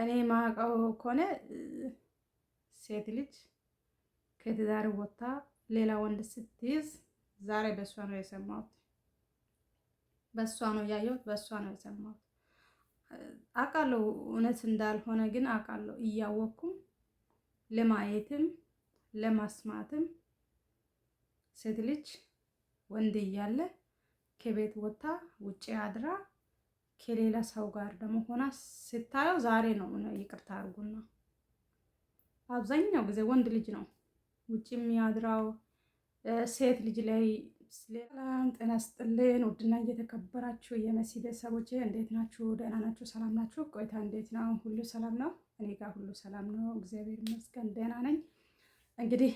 እኔ ማውቀው ከሆነ ሴት ልጅ ከትዳር ወጥታ ሌላ ወንድ ስትይዝ ዛሬ በእሷ ነው የሰማሁት፣ በእሷ ነው ያየሁት፣ በእሷ ነው የሰማሁት። አውቃለሁ እውነት እንዳልሆነ ግን አውቃለሁ። እያወቅኩም ለማየትም ለማስማትም ሴት ልጅ ወንድ እያለ ከቤት ወጥታ ውጭ አድራ ከሌላ ሰው ጋር ደግሞ ሆና ስታየው ዛሬ ነው። ይቅርታ አድርጉና አብዛኛው ጊዜ ወንድ ልጅ ነው ውጭ የሚያድራው ሴት ልጅ ላይ። ሰላም ጤና ይስጥልን። ውድና እየተከበራችሁ የመሲ ቤተሰቦቼ እንዴት ናችሁ? ደህና ናችሁ? ሰላም ናችሁ? ቆይታ እንዴት ነው? ሁሉ ሰላም ነው? እኔ ጋር ሁሉ ሰላም ነው፣ እግዚአብሔር ይመስገን ደህና ነኝ። እንግዲህ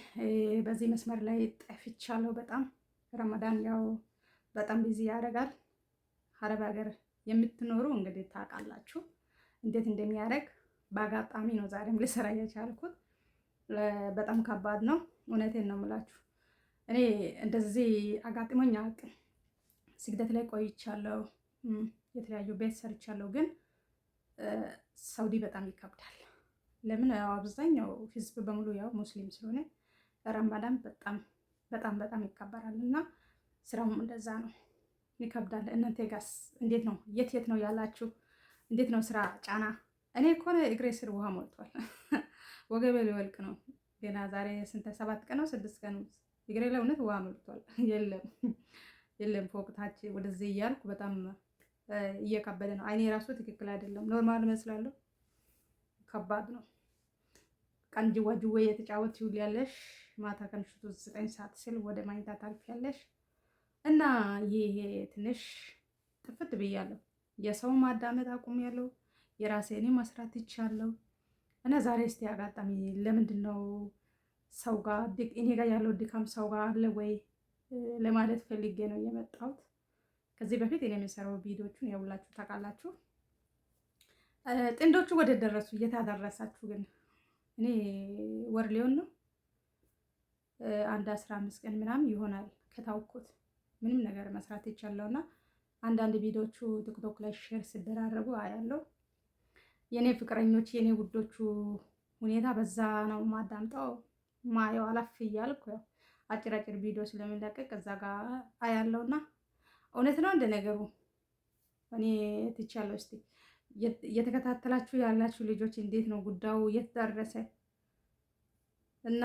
በዚህ መስመር ላይ ጠፍቻለሁ በጣም። ረመዳን ያው በጣም busy ያደርጋል። አረብ ሀገር የምትኖሩ እንግዲህ ታውቃላችሁ እንዴት እንደሚያደርግ። በአጋጣሚ ነው ዛሬም ልሰራ የቻልኩት። በጣም ከባድ ነው። እውነቴን ነው የምላችሁ። እኔ እንደዚህ አጋጥሞኝ አያውቅም። ስግደት ላይ ቆይቻለሁ፣ የተለያዩ ቤት ሰርቻለሁ። ግን ሳውዲ በጣም ይከብዳል። ለምን ያው አብዛኛው ህዝብ በሙሉ ያው ሙስሊም ስለሆነ ረመዳን በጣም በጣም በጣም ይከበራል እና ስራውም እንደዛ ነው፣ ይከብዳል። እናንተ ጋስ እንዴት ነው? የት የት ነው ያላችሁ? እንዴት ነው ስራ ጫና? እኔ ከሆነ እግሬ ስር ውሃ ሞልቷል፣ ወገቤ ሊወልቅ ነው። ገና ዛሬ ስንት 7 ቀን ነው 6 ቀን እግሬ ላይ እውነት ውሃ ሞልቷል። የለም የለም፣ ፎቅ ታች ወደዚህ እያልኩ በጣም እየከበደ ነው። አይኔ ራሱ ትክክል አይደለም። Normal እመስላለሁ። ከባድ ነው። ቀን ጅዋ ጅዌ እየተጫወትሽ ያለሽ፣ ማታ ከምሽቱ 9 ሰዓት ስል ወደ ማኝታ ታልፊያለሽ። እና ይሄ ትንሽ ጥፍት ብያለሁ። የሰው ማዳመጥ አቁሜያለሁ። የራሴን መስራት ይቻለሁ። እና ዛሬ እስቲ አጋጣሚ ለምንድን ነው ሰው ጋር እኔ ጋር ያለው ድካም ሰው ጋር አለ ወይ ለማለት ፈልጌ ነው የመጣሁት። ከዚህ በፊት እኔ የሚሰራው ቪዲዮቹን ያውላችሁ ታውቃላችሁ። ጥንዶቹ ወደ ደረሱ እየታደረሳችሁ ግን እኔ ወር ሊሆን ነው አንድ 15 ቀን ምናምን ይሆናል ከታውኩት ምንም ነገር መስራት ይቻለውና አንዳንድ ቪዲዮቹ ቲክቶክ ላይ share ሲደራረጉ አያለው። የኔ ፍቅረኞች የኔ ውዶቹ ሁኔታ በዛ ነው ማዳምጠው ማየው አላፍ እያልኩ ያው አጭር አጭር ቪዲዮ ስለሚለቀቅ እዛ ጋር አያለውና እውነት ነው እንደ ነገሩ እኔ ትቻለሁ። እስቲ እየተከታተላችሁ ያላችሁ ልጆች እንዴት ነው ጉዳዩ የት ደረሰ? እና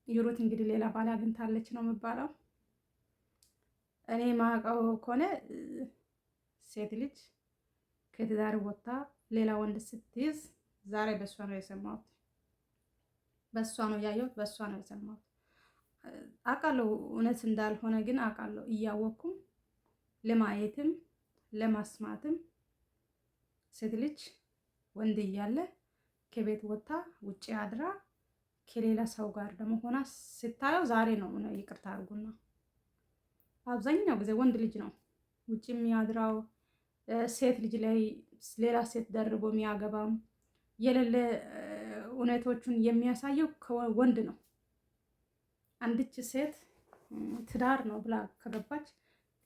ዩሩት እንግዲህ ሌላ ባል አግኝታለች ነው የሚባለው። እኔ ማውቀው ከሆነ ሴት ልጅ ከትዳር ወጥታ ሌላ ወንድ ስትይዝ ዛሬ በእሷ ነው የሰማሁት፣ በእሷ ነው ያየሁት፣ በእሷ ነው የሰማሁት። አውቃለሁ እውነት እንዳልሆነ ግን አውቃለሁ። እያወቅኩም ለማየትም ለማስማትም ሴት ልጅ ወንድ እያለ ከቤት ወጥታ ውጭ አድራ ከሌላ ሰው ጋር ደግሞ ሆና ስታየው ዛሬ ነው። ይቅርታ አድርጉና አብዛኛው ጊዜ ወንድ ልጅ ነው ውጭ የሚያድራው ሴት ልጅ ላይ ሌላ ሴት ደርቦ የሚያገባም የሌለ እውነቶቹን የሚያሳየው ወንድ ነው። አንድች ሴት ትዳር ነው ብላ ከገባች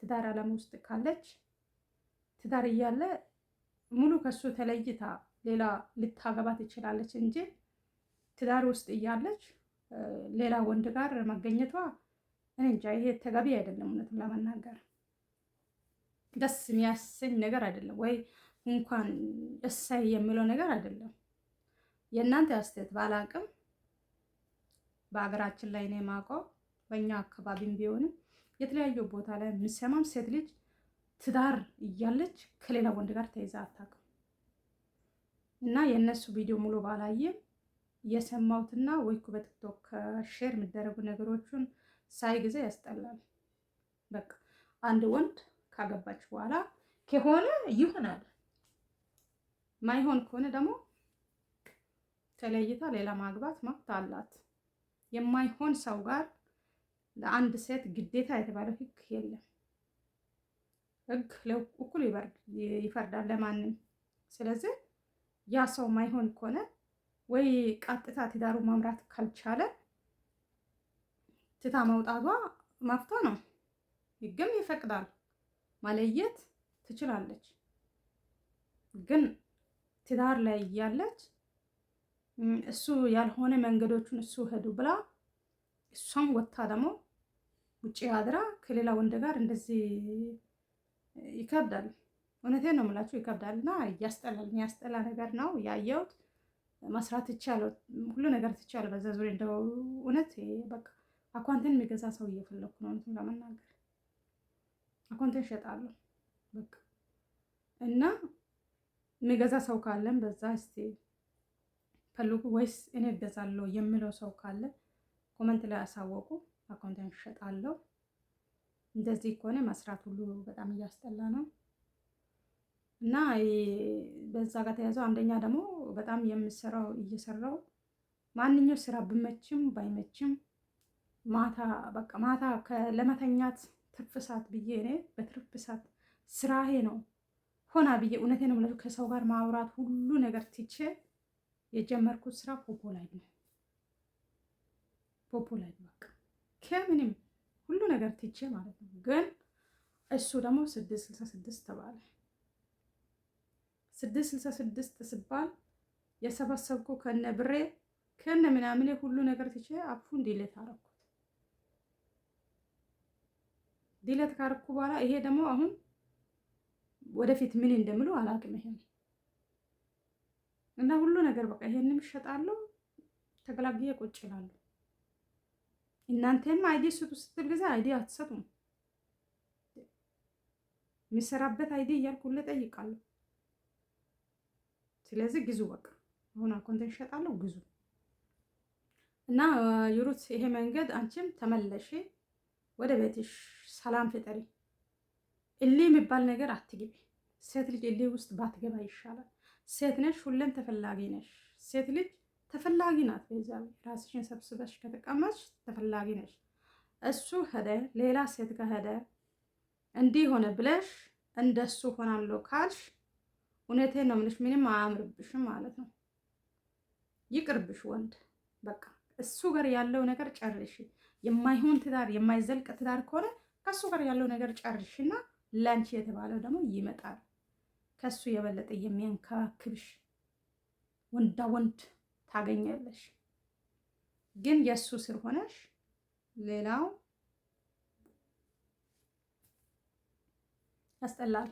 ትዳር ዓለም ውስጥ ካለች ትዳር እያለ ሙሉ ከሱ ተለይታ ሌላ ልታገባ ትችላለች እንጂ ትዳር ውስጥ እያለች ሌላ ወንድ ጋር መገኘቷ እኔ እንጃ፣ ይሄ ተገቢ አይደለም። እውነቱን ለመናገር ደስ የሚያሰኝ ነገር አይደለም፣ ወይ እንኳን እሰይ የሚለው ነገር አይደለም። የእናንተ አስተያየት ባላቅም በሀገራችን ላይ እኔ የማውቀው በእኛ አካባቢም ቢሆንም የተለያዩ ቦታ ላይ የምሰማም ሴት ልጅ ትዳር እያለች ከሌላ ወንድ ጋር ተይዛ አታውቅም። እና የእነሱ ቪዲዮ ሙሉ ባላየም የሰማሁትና ወይ በቲክቶክ share የሚደረጉ ነገሮችን ሳይ ጊዜ ያስጠላል። በቃ አንድ ወንድ ካገባች በኋላ ከሆነ ይሆናል፣ ማይሆን ከሆነ ደግሞ ተለይታ ሌላ ማግባት መብት አላት። የማይሆን ሰው ጋር ለአንድ ሴት ግዴታ የተባለው ሕግ የለም። ሕግ እኩል ይፈርዳል ለማንም። ስለዚህ ያ ሰው ማይሆን ከሆነ ወይ ቀጥታ ትዳሩ መምራት ካልቻለ ትታ መውጣቷ መብቷ ነው፣ ሕግም ይፈቅዳል። መለየት ትችላለች። ግን ትዳር ላይ እያለች እሱ ያልሆነ መንገዶቹን እሱ ሄዱ ብላ እሷም ወጥታ ደግሞ ውጭ አድራ ከሌላ ወንድ ጋር እንደዚህ ይከብዳል። እውነቴን ነው የምላችሁ ይከብዳል፣ እና ያስጠላል። የሚያስጠላ ነገር ነው ያየሁት። መስራት ትቻለሁ፣ ሁሉ ነገር ትቻለሁ። በዛ ዙሪያ እንደው እውነት በቃ አኳንትን የሚገዛ ሰው እየፈለኩ ነው። እውነቱን ለመናገር አኳንትን እሸጣለሁ በቃ እና የሚገዛ ሰው ካለም በዛ እስቲ ፈልጉ፣ ወይስ እኔ እገዛለሁ የሚለው ሰው ካለ comment ላይ አሳወቁ። አካውንቴን እሸጣለሁ። እንደዚህ ከሆነ መስራት ሁሉ በጣም እያስጠላ ነው። እና በዛ ጋር ተያይዘው አንደኛ ደግሞ በጣም የምሰራው እየሰራው ማንኛው ስራ ብመችም ባይመችም ማታ በቃ ማታ ለመተኛት ትርፍ ሰዓት ብዬ እኔ በትርፍ ሰዓት ስራዬ ነው ሆና ብዬ እውነቴን ነው የምላችሁ ከሰው ጋር ማውራት ሁሉ ነገር ትቼ የጀመርኩት ስራ ፖፖ ላይ ነው። ፖፖ ላይ በቃ ከምንም ሁሉ ነገር ትቼ ማለት ነው። ግን እሱ ደግሞ 666 ተባለ። 666 ስባል የሰበሰብኩ ከነ ብሬ ከነ ምናምኔ ሁሉ ነገር ትቼ app ኡን delete አረኩት። Delete ካረኩ በኋላ ይሄ ደግሞ አሁን ወደፊት ምን እንደምሉ አላውቅም። ይሄን እና ሁሉ ነገር በቃ ይሄንም እሸጣለሁ ተገላግዬ ቁጭ እላለሁ። እናንተም ID ስጡ ስትል ጊዜ ID አትሰጡም። የሚሰራበት ID እያልኩ ሁሌ እጠይቃለሁ። ስለዚህ ግዙ፣ በቃ አሁን አካውንቴን እሸጣለሁ፣ ግዙ። እና ይሩት ይሄ መንገድ አንቺም ተመለሽ ወደ ቤትሽ፣ ሰላም ፍጠሪ። እልህ የሚባል ነገር አትግቢ። ሴት ልጅ እልህ ውስጥ ባትገባ ይሻላል። ሴት ነሽ፣ ሁሌም ተፈላጊ ነሽ። ሴት ልጅ ተፈላጊ ናት። በዛ ራስሽን ሰብስበሽ ከተቀመጥሽ ተፈላጊ ነሽ። እሱ ሄደ፣ ሌላ ሴት ከሄደ እንዲህ ሆነ ብለሽ እንደሱ ሆናለሁ ካልሽ እውነቴን ነው የምልሽ፣ ምንም አያምርብሽም ማለት ነው። ይቅርብሽ ወንድ በቃ እሱ ጋር ያለው ነገር ጨርሽ። የማይሆን ትዳር የማይዘልቅ ትዳር ከሆነ ከእሱ ጋር ያለው ነገር ጨርሽና ላንቺ የተባለው ደግሞ ይመጣል። ከሱ የበለጠ የሚያንከባክብሽ ወንዳ ወንድ ታገኛለሽ። ግን የእሱ ስር ሆነሽ ሌላው ያስጠላል።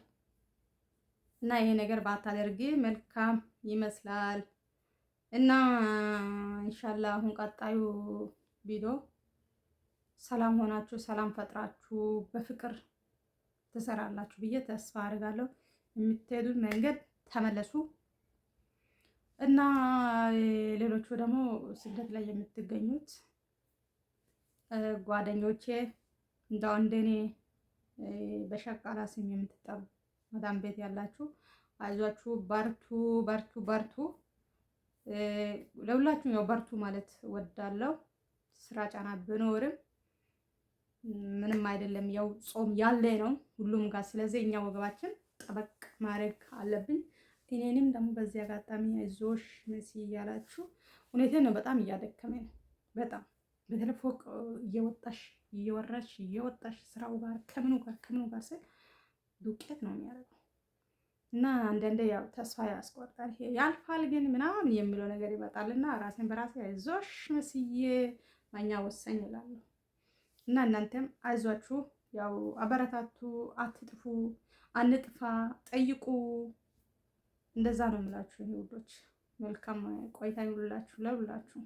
እና ይሄ ነገር ባታደርጊ መልካም ይመስላል። እና ኢንሻአላህ አሁን ቀጣዩ ቪዲዮ ሰላም ሆናችሁ ሰላም ፈጥራችሁ በፍቅር ትሰራላችሁ ብዬ ተስፋ አድርጋለሁ። የምትሄዱት መንገድ ተመለሱ እና ሌሎቹ ደግሞ ስደት ላይ የምትገኙት ጓደኞቼ እንደው እንደኔ በሸቃላ ስም የምትጠሩ መዳም ቤት ያላችሁ አይዟችሁ፣ በርቱ፣ በርቱ፣ በርቱ። ለሁላችሁም ያው በርቱ ማለት ወዳለው። ስራ ጫና ብኖርም ምንም አይደለም። ያው ጾም ያለ ነው ሁሉም ጋር። ስለዚህ እኛ ወገባችን ጠበቅ ማድረግ አለብን። እኔንም ደግሞ በዚህ አጋጣሚ አይዞሽ መሲ እያላችሁ እውነቴን ነው፣ በጣም እያደከመኝ ነው። በጣም በተለይ ፎቅ እየወጣሽ እየወረድሽ እየወጣሽ ስራው ጋር ከምኑ ጋር ከምኑ ጋር ስል ዱቄት ነው የሚያደርገው እና አንዳንዴ ያው ተስፋ ያስቆርጣል። ይሄ ያልፋል ግን ምናምን የሚለው ነገር ይመጣል እና ራሴን በራሴ አይዞሽ መስዬ ማኛ ወሰኝ እላለሁ። እና እናንተም አይዟችሁ፣ ያው አበረታቱ፣ አትጥፉ፣ አንጥፋ፣ ጠይቁ። እንደዛ ነው የምላችሁ ውዶች። መልካም ቆይታ ይሁንላችሁ ለሁላችሁ።